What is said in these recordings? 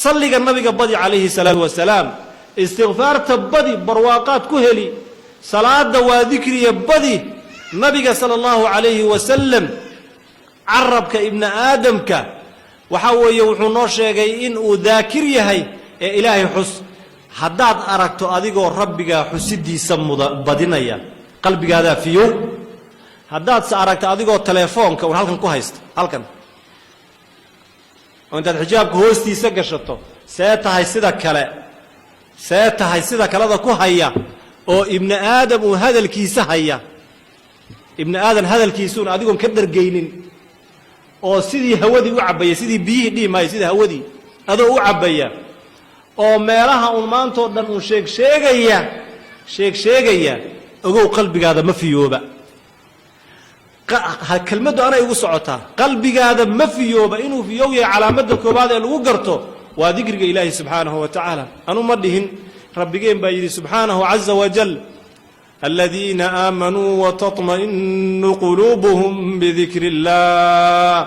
Salliga Nabiga badi calayhi salaatu wasalaam, istikfaarta badi, barwaaqaad ku heli. Salaada waa dikriya badi. Nabiga sala allahu calayhi wasalam, carabka ibni aadamka waxaa weeye wuxuu noo sheegay in uu daakir yahay ee Ilaahay xus. Haddaad aragto adigoo Rabbigaa xusidiisa muda badinaya, qalbigaadaa fiyow. Haddaadse aragto adigoo telefoonka un halkan ku haysta, halkan oo intaad xijaabka hoostiisa gashato, see tahay sida kale, see tahay sida kaleda ku haya, oo ibni aadam uu hadalkiisa haya, ibni aadam hadalkiisuun adigoon ka dhargaynin oo sidii hawadii u cabbaya, sidii biyihii dhihi maayo, sidii hawadii adoo u cabbaya, oo meelaha uun maantoo dhan uun sheeg sheegaya, sheeg sheegaya, ogow qalbigaada ma fiyooba. Kelmaddu anay igu socotaa. Qalbigaada ma fiyooba. Inuu fiyow yahay calaamadda koowaad ee lagu garto waa dikriga Ilaahi subxaanahu wa tacaala. Anu ma dhihin, Rabbigeen baa yidhi subxaanahu caza wajal: aladiina aamanuu wataطma'inu quluubuhum bidikri اllah,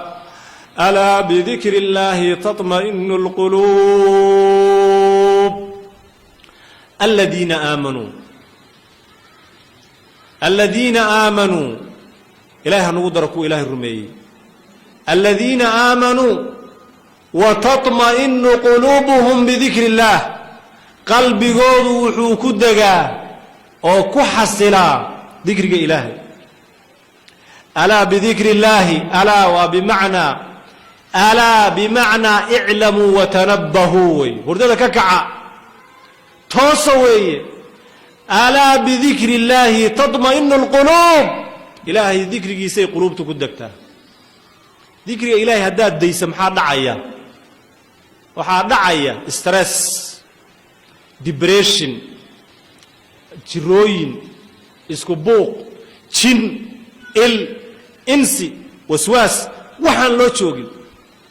alaa bidikri اllahi taطma'inu اlquluub. Aladiina aamanuu, aladiina aamanuu, Ilahay ha nagu daro kuwa Ilahay rumeeyey. Aladiina aamanuu wataطma'inu quluubuhum bidikri اllah, qalbigoodu wuxuu ku degaa oo ku xasilaa dikriga Ilaahay. Alaa bidikri illaahi, alaa waa bimacnaa alaa, bimacnaa iclamuu watanabbahuu wey, hurdada ka kaca, toosa weeye. Alaa bidikri illaahi taطma'inu اlquluub, Ilaahay dikrigiisay quluubta ku degtaa. Dikriga Ilaahay haddaad daysa, maxaa dhacaya? Waxaa dhacaya stress, depression, jirooyin, isku buuq, jin, il, insi, waswaas, waxaan loo joogin.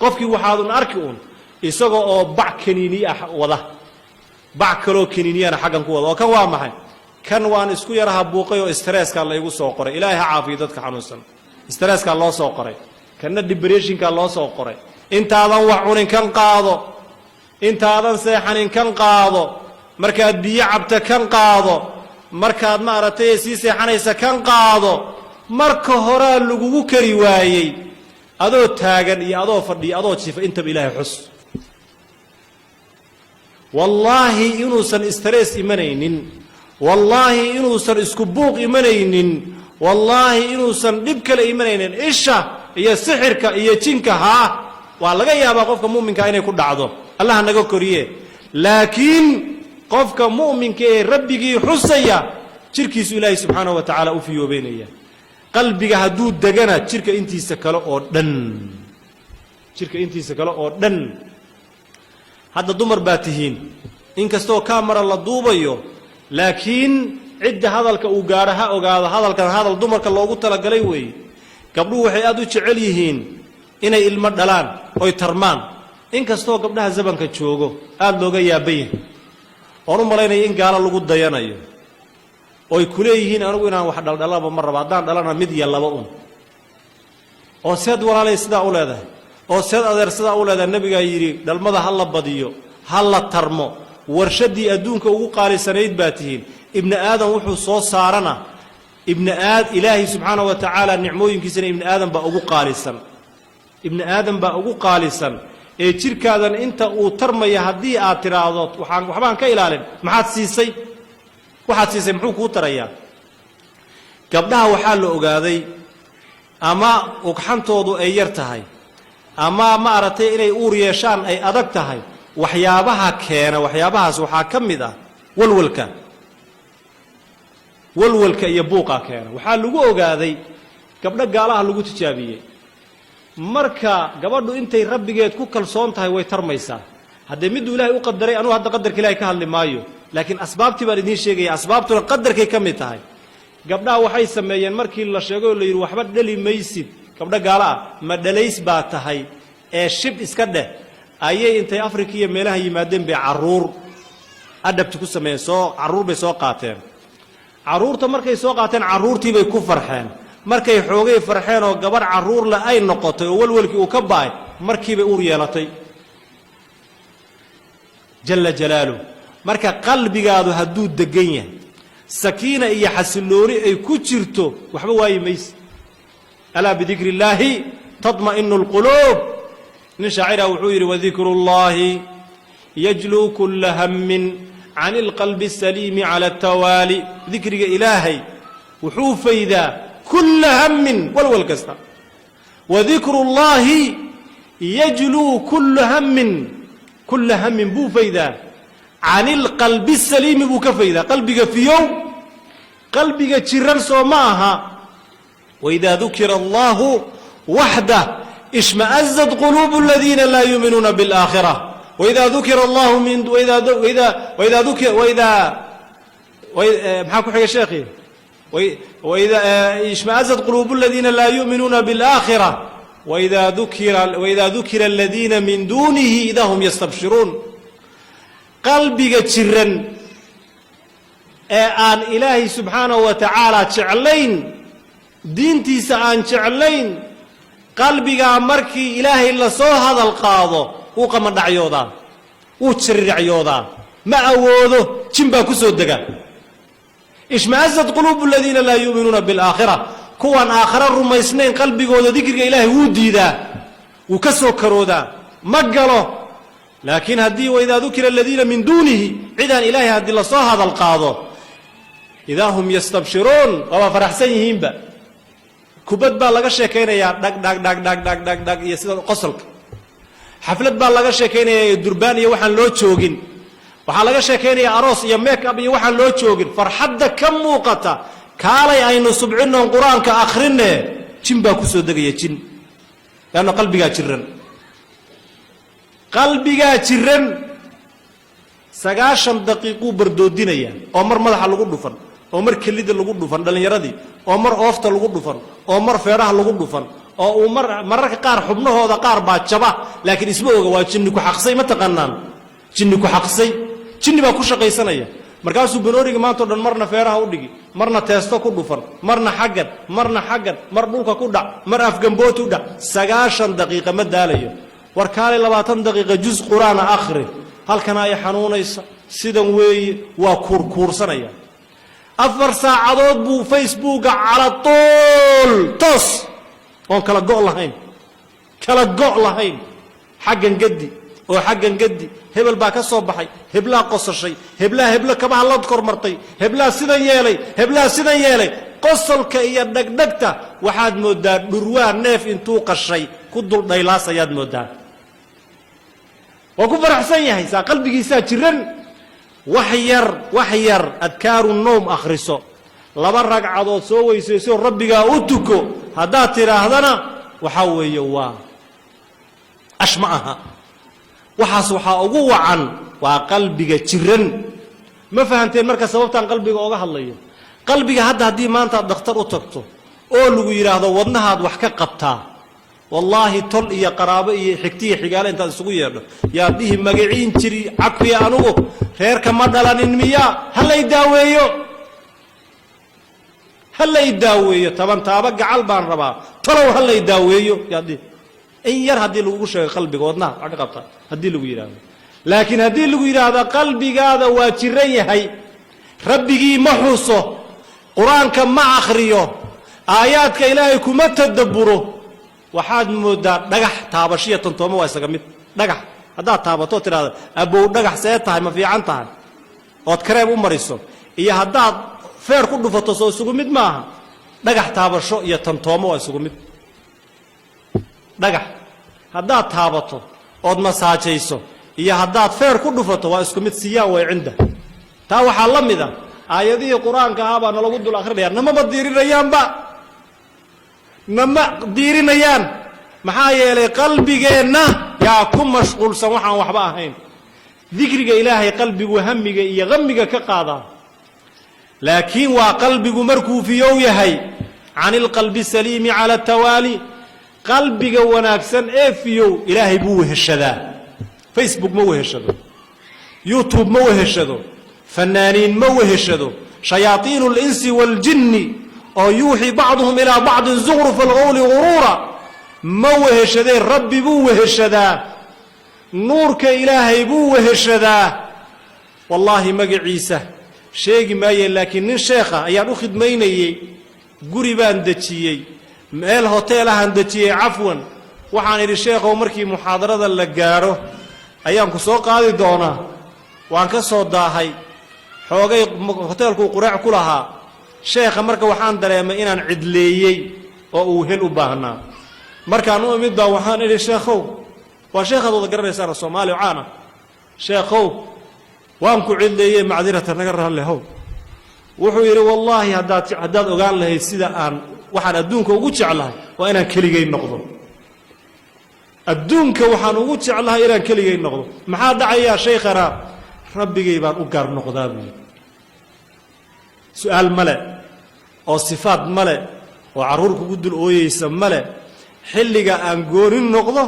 Qofkii waxaadun arki uun isaga oo bac kaniini ah wada, bac kaloo kaniiniyana xaggan ku wada. Oo kan waa maxay? Kan waan isku yaraha buuqay oo stresskaa laygu soo qoray. Ilaahay ha caafiyo dadka xanuunsan. Stresskaa loo soo qoray, kanna depressionkaa loo soo qoray. Intaadan wax cunin kan qaado, intaadan seexanin kan qaado, markaad biyo cabta kan qaado, markaad maaragtay sii seexanaysa kan qaado. Marka horaa lagugu kari waayey. Adoo taagan iyo adoo fadhiya, adoo jiifa, intaba Ilaahay xus. Wallaahi inuusan stress imanaynin, wallaahi inuusan isku buuq imanaynin, wallaahi inuusan dhib kale imanaynin. Isha iyo sixirka iyo jinka haa, waa laga yaabaa qofka mu'minkaa inay ku dhacdo, Allah naga koriye. Laakiin qofka mu'minka ee Rabbigii xusaya, jirkiisu Ilaahay subxaanahu wa tacaala u fiyoobeynaya. Qalbiga hadduu degana, jirka intiisa kale oo dhan, jirka intiisa kale oo dhan. Hadda dumar baa tihiin, inkastoo camera la duubayo, laakiin cidda hadalka uu gaadho ha ogaado hadalkan hadal dumarka loogu talagalay weeye. Gabdhuhu waxay aada u jecel yihiin inay ilmo dhalaan oy tarmaan, inkastoo gabdhaha zamanka joogo aada looga yaaban yahay, oon u malaynaya in gaalo lagu dayanayo, oy ku leeyihiin: "Anigu inaan wax dhaldhalaba ma rabo, haddaan dhalana mid iyo laba un." Oo seed walaalay sidaa u leedahay? Oo seed adeer sidaa u leedahay? Nabigaa yidhi dhalmada ha la badiyo, ha la tarmo. Warshaddii adduunka ugu qaalisanayd baa tihiin. Ibni aadam wuxuu soo saarana, ibni aad Ilaahay subxaana wa tacaala nicmooyinkiisana ibni aadam baa ugu qaalisan, ibni aadam baa ugu qaalisan. Ee jirkaadan inta uu tarmaya haddii aad tidhaahdo waxaan waxbaan ka ilaalin, maxaad siisay? Waxaad siisay muxuu kuu tarayaa? Gabdhaha waxaa la ogaaday ama ugxantoodu ay yar tahay ama ma aragtay inay uur yeeshaan ay adag tahay. Waxyaabaha keena waxyaabahaas waxaa ka mid ah walwalka, walwalka iyo buuqaa keena. Waxaa lagu ogaaday gabdho gaalaha lagu tijaabiyey. Marka gabadhu intay Rabbigeed ku kalsoon tahay way tarmaysaa. Haddee miduu Ilahay u qadaray, anugu hadda qadarka Ilahay ka hadli maayo, laakiin asbaabtii baan idiin sheegaya. Asbaabtuna qadarkay ka mid tahay. Gabdhaha waxay sameeyeen, markii la sheegay oo la yidhi waxba dhali maysid, gabdho gaala ah, ma dhalays baa tahay ee shib iska dheh, ayay intay Afrika iyo meelaha yimaadeen bay carruur adopt ku sameeyeen. Soo carruur bay soo qaateen. Carruurta markay soo qaateen, carruurtii bay ku farxeen. Markay xoogay farxeen oo gabadh carruurle ay noqotay oo walwalkii uu ka ba'ay, markiibay uur yeelatay. Jala jalaaluh. Marka qalbigaadu hadduu degan yahay, sakiina iyo xasillooni ay ku jirto, waxba waayi mayse. ألا بذكر الله تطمئن القلوب. Nin shaacira wuxuu yidhi: وذكر الله يجلو كل هم عن القلب السليم على التوالي. Dikriga Ilaahay wuxuu faydaa كل هم, walwal kasta. وذكر الله يجلو كل هم, كل هم buu faydaa, عن القلب السليم buu ka faydaa, qalbiga fiyow. Qalbiga jiran soo ma aha. وإذا ذكر الله وحده اشمأزت قلوب الذين لا يؤمنون بالآخرة. وإذا ذكر الله من وإذا ذكر وإذا maxaa ku xiga, sheekhi? وإذا اشمأزت قلوب الذين لا يؤمنون بالآخرة وإذا ذكر الذين من دونه إذا هم يستبشرون. Qalbiga jiran ee aan Ilaahay subxaanahu wa tacaala jeclayn, diintiisa aan jeclayn, qalbigaa markii Ilaahay lasoo hadal qaado wuu qamadhacyoodaa, wuu jiriracyoodaa, ma awoodo, jin baa ku soo dega. اشمأزت قلوب الذين لا يؤمنون بالآخرة. Kuwaan aakhare rumaysnayn qalbigooda dikriga Ilaahay wuu diidaa, wuu ka soo karoodaa, ma galo. Laakiin haddii وإذا ذكر الذين من دونه, cidaan Ilaahay haddii lasoo hadal qaado, إذا هم يستبشرون, waabaa faraxsan yihiinba. Kubad baa laga sheekaynayaa, dhag dhag dhag dhag dhag dhag dhag, iyo sida qosolka. Xaflad baa laga sheekaynayaa iyo durbaan iyo waxaan loo joogin. Waxaa laga sheekaynayaa aroos iyo make up iyo waxaan loo joogin. Farxadda ka muuqata, kaalay aynu subcinoon Qur-aanka akhrine, jin baa kusoo degaya, jin, leanna qalbigaa jiran, qalbigaa jiran. 90 daqiiquu bardoodinaya, oo mar madaxa lagu dhufan, oo mar kelida lagu dhufan dhallinyaradii, oo mar oofta lagu dhufan, oo mar feedhaha lagu dhufan, oo uu mar mararka qaar xubnahooda qaar baa jaba, laakiin isma oga. Waa jinni ku xaqsay. Ma taqaanaan jinni ku xaqsay? Jinni baa ku shaqaysanaya. Markaasuu banooriga maanta o dhan marna feeraha u dhigi, marna teesto ku dhufan, marna xaggan, marna xaggan, mar dhulka ku dhac, mar afgambooti u dhac. 90 daqiiqa ma daalayo. War kaalay 20 daqiiqa juz Qur-aana akhri, halkana ay xanuunaysa, sidan weeye, waa kuurkuursanaya. 4 saacadood buu Facebooka cala tool toos oon kala go' lahayn, kala go' lahayn, xaggan gadi oo xaggan gadi. Hebel baa ka soo baxay, heblaa qosashay, heblaa heblo kabaha la kormartay, heblaa sidan yeelay, heblaa sidan yeelay. Qosolka iyo dhegdhegta waxaad mooddaa dhurwaa neef intuu qashay ku dul dhaylaasayaad mooddaa. Waa ku faraxsan yahay, saa qalbigiisaa jiran. Wax yar, wax yar أذكار النوم akhriso, laba ragcadood soo weysayso, Rabbigaa u tuko haddaad tidhaahdana, waxaa weeye waa ash ma aha. Waxaas waxaa ugu wacan waa qalbiga jiran. Ma fahanteen marka sababtaan qalbiga oga hadlayo? Qalbiga hadda haddii maanta aad dhakhtar u tagto oo lagu yidhaahdo wadnahaad wax ka qabtaa, wallaahi tol iyo qaraabo iyo xigtiya xigaale intaad isugu yeedho yaad dhihi: "Magaciin jiri cakuya, anugu reerka ma dhalanin miyaa? Ha lay daaweeyo, ha lay daaweeyo, taban taaba gacal baan rabaa, talow ha lay daaweeyo," yaad dhihi. In yar haddii lagugu sheego qalbiga wadnaha wax ka qabtaa haddii lagu yidhaahdo. Laakiin haddii lagu yidhaahdo qalbigaada waa jiran yahay, Rabbigii ma xuso, Qur-aanka ma akhriyo, aayaadka Ilaahay kuma tadabburo, waxaad moodaa dhagax taabashiya tontooma waa isaga mid. Dhagax haddaad taabatoo tidhahdo: "Abow dhagax, see tahay? Ma fiican tahay?" ood kareeb u mariso, iyo haddaad feer ku dhufato, soo isugu mid maaha? Dhagax taabasho iyo tantoomo waa isugu mid. Dhagax haddaad taabato ood masaajayso iyo haddaad feer ku dhufato waa isku mid. Siyaan way cinda taa. Waxaa la mid a aayadihii Qur-aanka ahaa baa nalagu dul akrinaya, namama diirinayaanba, nama diirinayaan. Maxaa yeelay qalbigeenna yaa ku mashquulsan waxaan waxba ahayn. Dikriga Ilaahay qalbigu hamiga iyo hamiga ka qaadaa, laakiin waa qalbigu markuu fiyow yahay. عن القلب السليم على التوالي. Qalbiga wanaagsan ee fiyow Ilaahay buu weheshadaa. Facebook ma weheshado, YouTube ma weheshado, fanaaniin ma weheshado, شياطين الإنس والجن oo يوحي بعضهم إلى بعض زخرف القول غرورا ma weheshadee, Rabbi buu weheshadaa. Nuurka Ilaahay buu weheshadaa. Wallaahi magaciisa sheegi maayeen, laakiin nin sheekha ayaan u khidmaynayey. Guri baan dejiyey, meel hoteelahaan dejiyey, cafwan. Waxaan idhi, sheekhow, markii muxaadarada la gaadho ayaan ku soo qaadi doonaa. Waan ka soo daahay xoogay, hoteelkuu quraac ku lahaa sheekha. Marka waxaan dareemay inaan cidleeyey oo uu hel u baahnaa. Markaan u imid baa waxaan idhi, sheekhow, waa sheekhaad wada garanaysaana, Soomaali caana, sheekhow, waan ku cidleeyey, macdirata, naga raalle how. Wuxuu yidhi, wallaahi haddaad ogaan lahayd sida aan waxaan adduunka ugu jeclahay waa inaan keligay noqdo. Adduunka waxaan ugu jeclahay inaan keligay noqdo. Maxaa dhacayaa, shaykhana? Rabbigay baan u gaar noqdaa, buu yidhi. Su-aal male oo sifaad male oo carruur kugu dul ooyeysa male. Xilliga aan goonin noqdo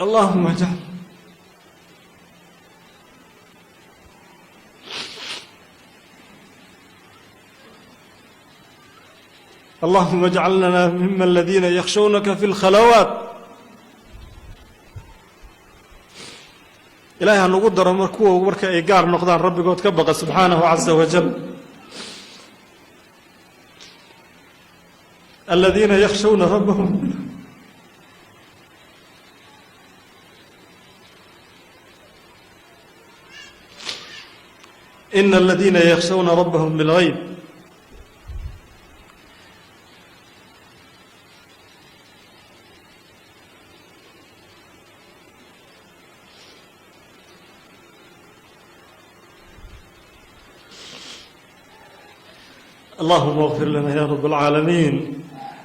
اللهم اجعل اللهم اجعلنا ممن الذين يخشونك في الخلوات. Ilahay ha nagu daro mar kuwa marka ay gaar noqdaan rabbigood ka baqa subxaanahu caza wajal. الذين يخشون ربهم. إن الذين يخشون ربهم بالغيب. اللهم اغفر لنا يا رب العالمين.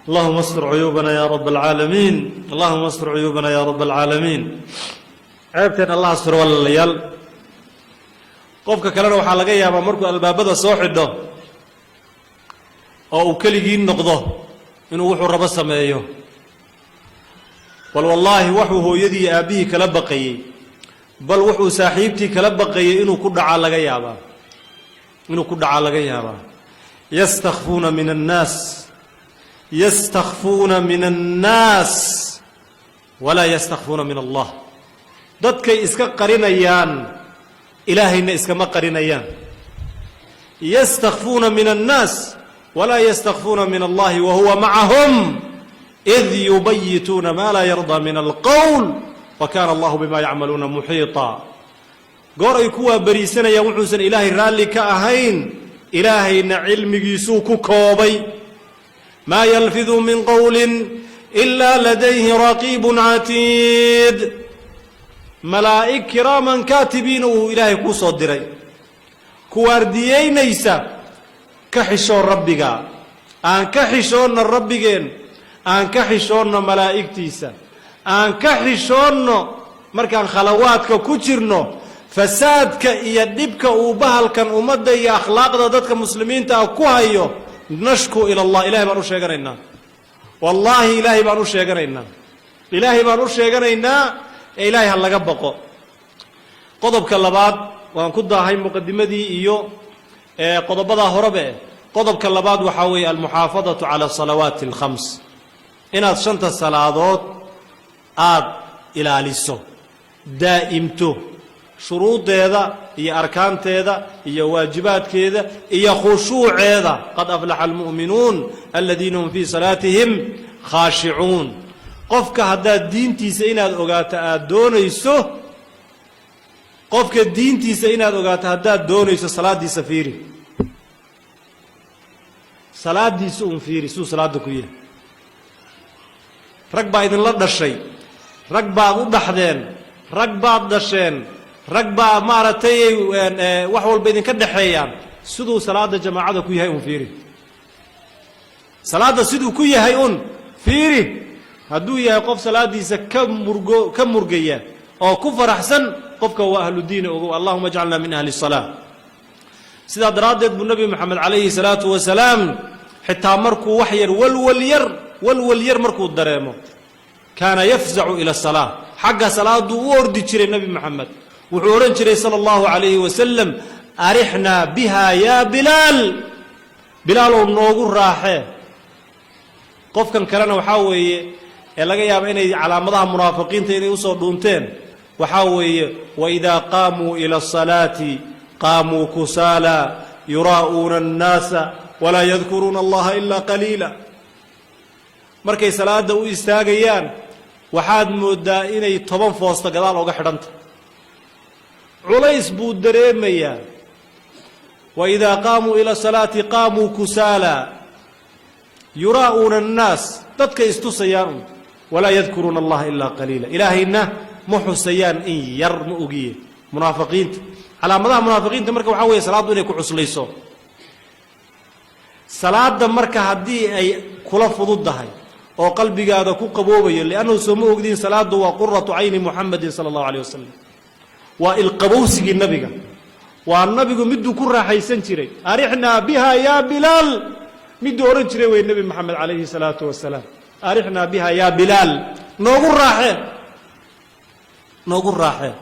اللهم استر عيوبنا يا رب العالمين. اللهم استر عيوبنا يا رب العالمين. Ceebteen Allah asturo, walaalayaal. Qofka kalena waxaa laga yaabaa markuu albaabada soo xidho oo uu keligii noqdo inuu wuxuu rabo sameeyo. Bal wallaahi waxuu hooyadii iyo aabbihii kala baqayey, bal wuxuu saaxiibtii kala baqayey inuu ku dhacaa laga yaabaa, inuu ku dhacaa laga yaabaa. يستخفون من الناس، يستخفون من الناس ولا يستخفون من الله. Dadkay iska qarinayaan, Ilaahayna iskama qarinayaan. يستخفون من الناس ولا يستخفون من الله وهو معهم إذ يبيتون ما لا يرضى من القول وكان الله بما يعملون محيطا. Goor ay kuwaa beriisanayaan wuxuusan Ilaahay raalli ka ahayn, Ilaahayna cilmigiisuu ku koobay. ما يلفظ من قول إلا لديه رقيب عتيد. Malaa'ig kiraaman kaatibiina uu Ilaahay kuu soo diray kuwaardiyeynaysa. Ka xishoo Rabbiga. Aan ka xishoonna Rabbigeen, aan ka xishoonno malaa'igtiisa, aan ka xishoonno markaan khalawaadka ku jirno fasaadka iyo dhibka uu bahalkan ummadda iyo akhlaaqda dadka muslimiinta ah ku hayo. نشكو إلى الله. Ilahay baan u sheeganaynaa. Wallaahi Ilaahay baan u sheeganaynaa, Ilaahay baan u sheeganaynaa. Ee Ilaahay ha laga baqo. Qodobka labaad, waan ku daahay muqadimadii iyo qodobadaa horebe. Qodobka labaad waxaa weeye المحافظة على الصلوات الخمس, inaad shanta salaadood aada ilaaliso, daa'imto shuruudeeda iyo arkaanteeda iyo waajibaadkeeda iyo khushuuceeda. قد أفلح المؤمنون الذين هم في صلاتهم خاشعون. Qofka haddaad diintiisa inaad ogaato aada doonayso, qofka diintiisa inaad ogaato haddaad doonayso, salaadiisa fiiri. Salaadiisa un fiiri, siduu salaada ku yahay. Rag baa idinla dhashay, rag baad u dhaxdeen, rag baad dhasheen, rag baa maaragtay wax walba idinka dhexeeyaan. Siduu salaada jamaacada ku yahay un fiiri. Salaadda siduu ku yahay un fiiri. Hadduu yahay qof salaadiisa ka murgo, ka murgaya oo ku faraxsan, qofka waa ahludiina. Ogow. اللهم اجعلنا من أهل الصلاة. Sidaa daraaddeed buu Nebi Moxamed calayhi salaatu wasalaam xitaa markuu wax yar walwal yar, walwal yar markuu dareemo, كان يفزع إلى الصلاة. Xagga salaaduu u ordi jiray. Nebi Moxamed wuxuu odhan jiray sala allahu calayhi wasalam: "أرحنا بها يا بلال." Bilaalow, noogu raaxee. Qofkan kalena waxaa weeye ee laga yaaba inay calaamadaha munaafiqiinta inay usoo dhuunteen, waxaa weeye: "وإذا قاموا إلى الصلاة قاموا كسالى يراءون الناس ولا يذكرون الله إلا قليلا." Markay salaada u istaagayaan, waxaad moodaa inay 10 foosto gadaal oga xidhanta. Culays buu dareemayaa. "وإذا قاموا إلى الصلاة قاموا كسالى يراءون الناس." Dadkay istusayaan un. "ولا يذكرون الله إلا قليلا." Ilaahayna ma xusayaan in yar ma ogiye. Munaafiqiinta, calaamadaha munaafiqiinta marka waxaa weeye salaaddu inay ku cuslayso. Salaada marka haddii ay kula fududdahay oo qalbigaada ku qaboobayo, liannahu soo ma ogdiin, salaaddu waa قرة عين محمد sala allahu alayh wasalam, waa ilqabowsigii nabiga, waa nabigu miduu ku raaxaysan jiray. "أرحنا بها يا بلال" miduu odhan jiray wey Nebi Moxamed calayhi salaatu wasalaam. "أرحنا بها يا بلال." Noogu raaxee, noogu raaxee.